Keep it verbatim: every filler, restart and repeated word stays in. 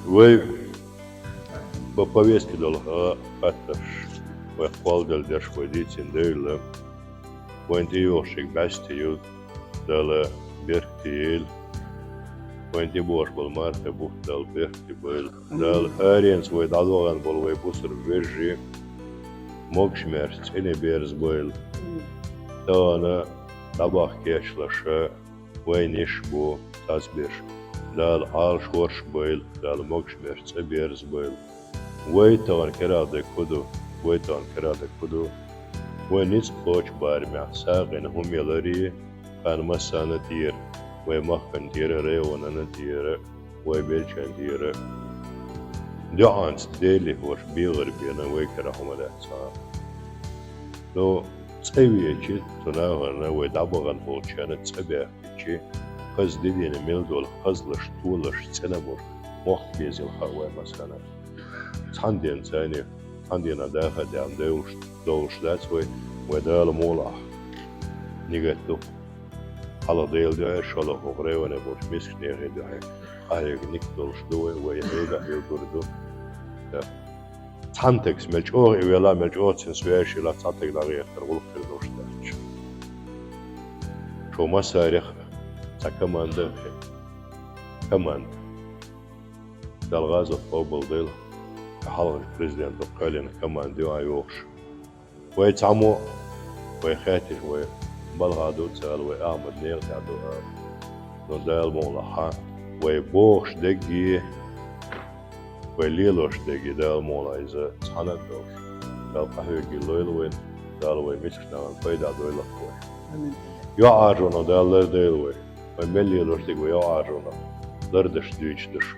Вай ба повестке долу хаттарш, вай кхолладелла дерш вай дийцина девлла. Вайн тӀейогӀучу шега бӀаьсте ю Дала беркате йойла. Вайн тӀебогӀуш болу мархий бутт Дала беркате бойла. Дала аренца вай дӀадохуш болу вай бусург вежарий могуш-маьрша цӀена берза бойла. Тахана дӀабаха кечлаша вайн йиш бу цӀазбеш. Дала Ӏалашонаш бойла, Дала могуш-маьрша цӀа берза бойла. Вай тахана кераха дерг хӀун ду? Вай тахана кераха дерг хӀун ду? Вай ницкъ кхочу барамехь сагӀина хӀума яларий, кхана массарна тӀера, вай махкана тӀера, районана тӀера, вай беллачарна тӀера. ДоӀанца Деле хӀорш бегӀар бена вай кара хӀума дац цхьа. Ну, цӀа веача, цу нахана вай дӀабахана болчарна цӀа баьхкича, хаза дидина мел долу хазалаш, толаш, цӀена болуш, мохк безийла хаьа вай массарна. Цхьана дена царна, цхьана дена даха а даьлла девлуш, довлуш дац вай, вай Дала мукъалахь нигат ду. Хьалха Делан дуьхьа, шолгӀа хӀокху районе болчу мискачу нехан дуьхьа къахьега ницкъ долуш ду вай, вай хьегахь йогур ду. Цхьана тегас мел чӀогӀа и велла, мел чӀогӀа цуьнан связь хилла, цхьана тега дӀагӀертар гӀуллакх хир долуш дац. Шу массарех цхьа команда а хир. Команда. Дала гӀазот къобалдойла, хьалхарчу президента кхоьллина команда ю а йохуш. Вай цхьаммо, вай хаьттича, вай балха ду ца ала, вай Ахьмад нехан тӀехь ду ала. Но Дала мукъалахь, вай бохуш дерг а, вай лелош дерг а Дала мукъалахь иза цхьаьна а долуш, Дала къахьоьгийла лойла вайна, Дала вай мискачу нахана пайда а дойлакх вай. Амин. ЙоӀаржонах Дала лардойла вай. Вай мел лелош дерг вай йоӀаржонах лардеш дуьйцуш ду шу.